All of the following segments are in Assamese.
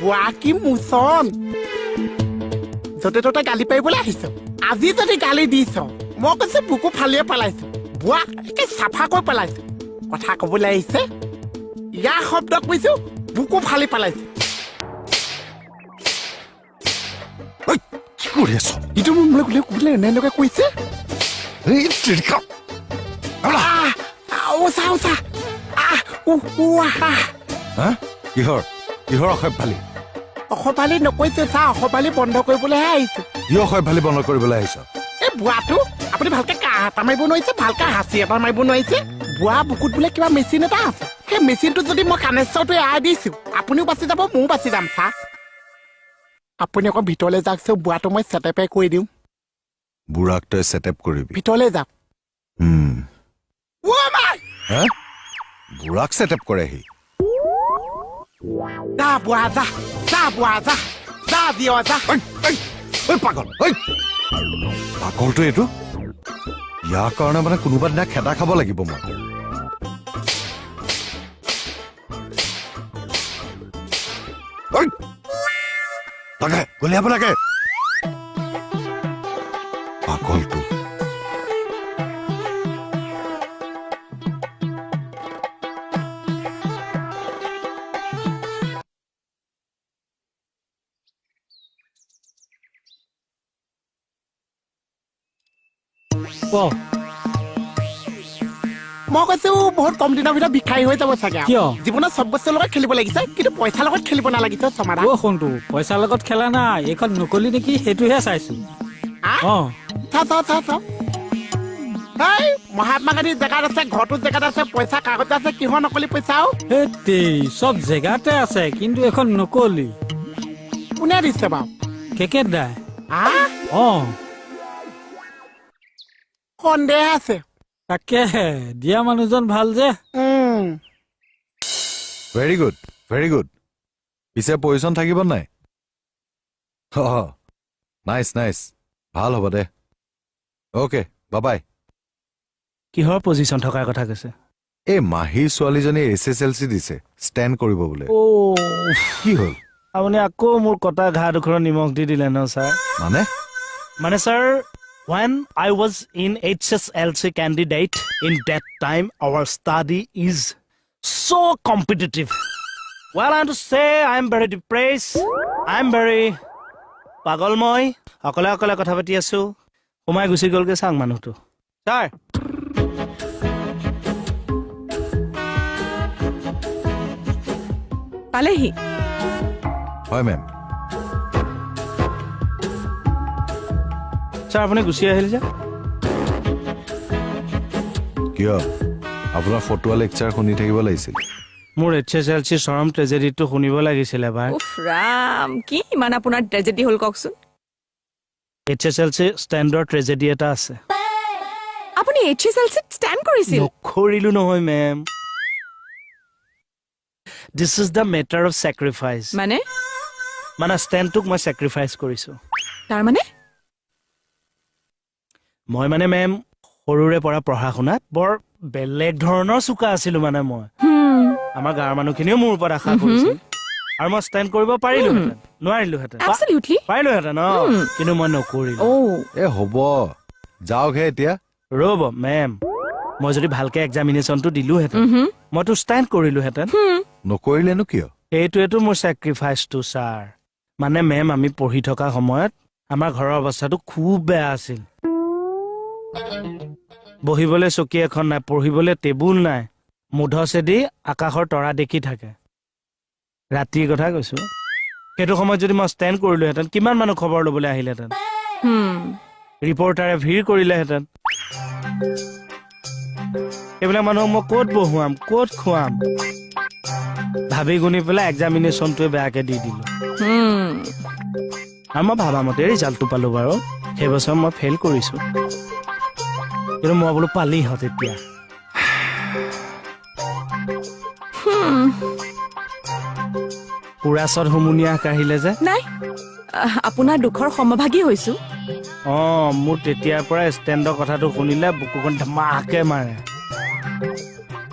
বুঢ়া কি মোচন, য'তে ত'তে গালি পাৰিবলৈ আহিছ। আজি যদি গালি দিছ, মই কৈছো বুকু ফালিয়ে পেলাইছো, বুঢ়া একে চাফা কৰি পেলাইছো। কথা কবলৈ আহিছে, ইয়াৰ শব্দ কৈছো, বুকু ফালি পেলাইছো। ঐ, কি কৰি আছ? ইটো মোলৈ কোনে কোনে এনেকৈ কৈছে? এই তেৰিকা। আহ, আহ, চা চা, আহ, উ উ, আহ। হা, কিহৰ কিহৰ অসভ্যালি? অসভালি নকৈছে চা, অসভালি বন্ধ কৰিবলৈহে আহিছো। কি অসভ্যালি বন্ধ কৰিবলৈ আহিছ? এই বুঢ়াটো, আপুনি ভালকে কাহ এটা মাৰিব নোৱাৰিছে, ভালকে হাঁচি এটা মাৰিব নোৱাৰিছে। বুঢ়া বুকুত বোলে কিবা মেচিন এটা আছে। সেই মেচিনটোত যদি মই কানেশ্বৰটো এৰাই দিছো, আপুনিও বাচি যাব, ময়ো বাচি যাম। চা, আপুনি আকৌ ভিতৰলৈ যাওকচোন, বুঢ়াটো মই চেটেপে কৰি দিওঁ। বুঢ়াক তই ছেটেপ কৰিবি? ভিতৰলৈ যাওক। অ' মাই! হা, বুঢ়াক ছেটেপ কৰেহি। যা বুঢ়া যা, যা বুঢ়া যা, যা দিয় যা। ঐ, ঐ, ঐ, পাগল, ঐ পাগলটো এইটো। ইয়াৰ কাৰণে মানে কোনোবা দিনা খেদা খাব লাগিব মই। ঐ, লাগে গলিয়াব লাগে পাগলটো। ক। মই কৈছো, বহুত কম দিনৰ ভিতৰত ভিক্ষাৰী হৈ যাব চাগে আৰু। কিয়? জীৱনত চব বস্তুৰ লগত খেলিব লাগিছে, কিন্তু পইচাৰ লগত খেলিব নালাগিছে চমাদা। অ সোণটো, পইচাৰ লগত খেলা নাই, এইখন নকলি নেকি সেইটোহে চাইছো। আহ? অ। চাওঁ চাওঁ চাওঁ চাওঁ। এই মহাত্মা গান্ধী জেগাত আছে, ঘৰটো জেগাত আছে, পইচা কাগজ আছে, কিহৰ নকলি পইচা আৰু? সেই চব জেগাতে আছে, কিন্তু এইখন নকলি। কোনে দিছে বাৰু? কেকে দাই। আহ? অ। সন্দেহ আছে। তাকেহে, দিয়া মানুহজন ভাল যে। Very good, very good. পিছে পজিশ্যন থাকিব নাই? অ, নাইচ নাইচ, ভাল হ'ব দে। অ'কে, বাবাই। কিহৰ পজিশ্যন থকাৰ কথা কৈছে? এই মাহীৰ ছোৱালীজনীয়ে এইচএছএলচি দিছে, ষ্টেণ্ড কৰিব বোলে। অ'। কি হ'ল? আপুনি আকৌ মোৰ কটা ঘাঁডোখৰত নিমখ দি দিলে ন ছাৰ। মানে? মানে sir, when I was in HSLC candidate, in that time our study is so competitive. Well, I to say I am very depressed, I am very পাগল। মই অকলে অকলে কথা পাতি আছো, সোমাই গুচি গ'লগৈ চাং মানুহটো ছাৰ। পালেহি? হয় মেম। ছাৰ, আপুনি গুচি আহিল যে? কিয়, আপোনাৰ ফটোৱা লেকচাৰ শুনি থাকিব লাগিছিল? মোৰ এইচএছএলচি চৰম ট্ৰেজেডিটো শুনিব লাগিছিল এবাৰ। উফ ৰাম, কি ইমান আপোনাৰ ট্ৰেজেডি হ'ল কওকচোন। এইচএছএলচি ষ্টেণ্ডৰ ট্ৰেজেডি এটা আছে। আপুনি এইচএছএলচিত ষ্টেণ্ড কৰিছিল? নকৰিলো নহয় ma'am. This is the matter of sacrifice. মানে? মানে ষ্টেণ্ডটোক মই ছেক্ৰিফাইচ কৰিছো। তাৰ মানে? মই মানে মেম, সৰুৰে পৰা পঢ়া শুনাত বৰ বেলেগ ধৰণৰ চোকা আছিলো। মানে মই আমাৰ গাঁৱৰ মানুহখিনিও মোৰ ওপৰত আশা কৰিছিল আৰু মই ষ্টেণ্ড কৰিব পাৰিলোহেঁতেন, নোৱাৰিলোহেঁতেন? এবছলিউটলি। পাৰিলোহেঁতেন অ, কিন্তু মই নকৰিলো। অ'। এ হ'ব, যাওকহে এতিয়া। ৰ'ব মেম, মই যদি ভালকে এক্সামিনেশ্যনটো দিলোহেঁতেন, মইতো ষ্টেণ্ড কৰিলোহেঁতেন। নকৰিলেনো কিয়? সেইটোৱেতো মোৰ ছেক্ৰিফাইচটো ছাৰ। মানে মেম, আমি পঢ়ি থকা সময়ত আমাৰ ঘৰৰ অৱস্থাটো খুব বেয়া আছিল। বহিবলৈ চকী এখন নাই, পঢ়িবলৈ টেবুল নাই, মুধচেদি আকাশৰ তৰা দেখি থাকে। ৰাতিৰ কথা কৈছো। সেইটো সময়ত যদি মই ষ্টেণ্ড কৰিলোহেঁতেন, কিমান মানুহ খবৰ ল'বলৈ আহিলেহেঁতেন, ৰিপৰ্টাৰে ভিৰ কৰিলেহেঁতেন। সেইবিলাক মানুহক মই ক'ত বহুৱাম, ক'ত খুৱাম, ভাবি গুণি পেলাই এক্সামিনেশ্যনটোৱে বেয়াকে দি দিলো। আৰু মই ভাবা মতে ৰিজাল্টটো পালো বাৰু। সেইবছৰ মই ফেইল কৰিছো, কিন্তু মই বোলো পালিহঁত এতিয়া। কুৰাছত হুমুনিয়াহ কাঢ়িলে যে? নাই, আপোনাৰ দুখৰ সমভাগী হৈছো। অ, মোৰ তেতিয়াৰ পৰা ষ্টেণ্ডৰ কথাটো শুনিলে বুকুখন ধমাহকে মাৰে।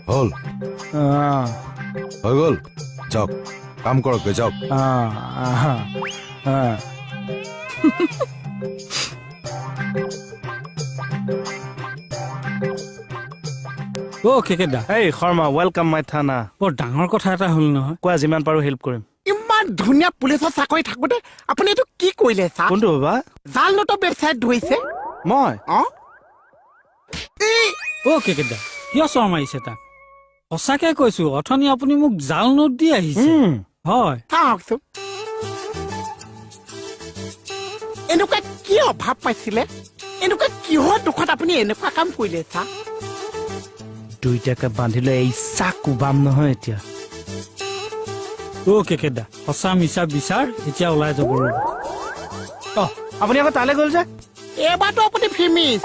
হ'ল? অ। হৈ গ'ল, যাওক। কাম কৰকগৈ যাওক। অঁ, অঁ, অঁ। অ' কেকে দা। এই শৰ্মা, welcome মাই থানা। বৰ ডাঙৰ কথা এটা হ'ল নহয়। কোৱা, যিমান পাৰোঁ হেল্প কৰিম। ইমান ধুনীয়া পুলিচৰ চাকৰি থাকোতে আপুনি এইটো কি কৰিলে ছাৰ? কোনটো বাবা? জাল নোটৰ ৱেবছাইট ধৰিছে। মই? অ, এই। অ' কেকে দা, কিয় চৰ মাৰিছে তাক? সঁচাকে কৈছো, অথনি আপুনি মোক জাল নোট দি আহিছে। হয়। চাওকচোন, এনেকুৱা কি অভাৱ পাইছিলে? এনেকুৱা কিহৰ দুখত আপুনি এনেকুৱা কাম কৰিলে ছাৰ? দুইটাকে বান্ধিলে এই চাহ কোবাম নহয় এতিয়া। অ' কেকে দা, সঁচা মিছা বিচাৰ এতিয়া ওলাই যাব, ৰ'ব। অ, আপুনি আকৌ তালৈ গ'ল যে। এইবাৰতো আপুনি ফিমিছ।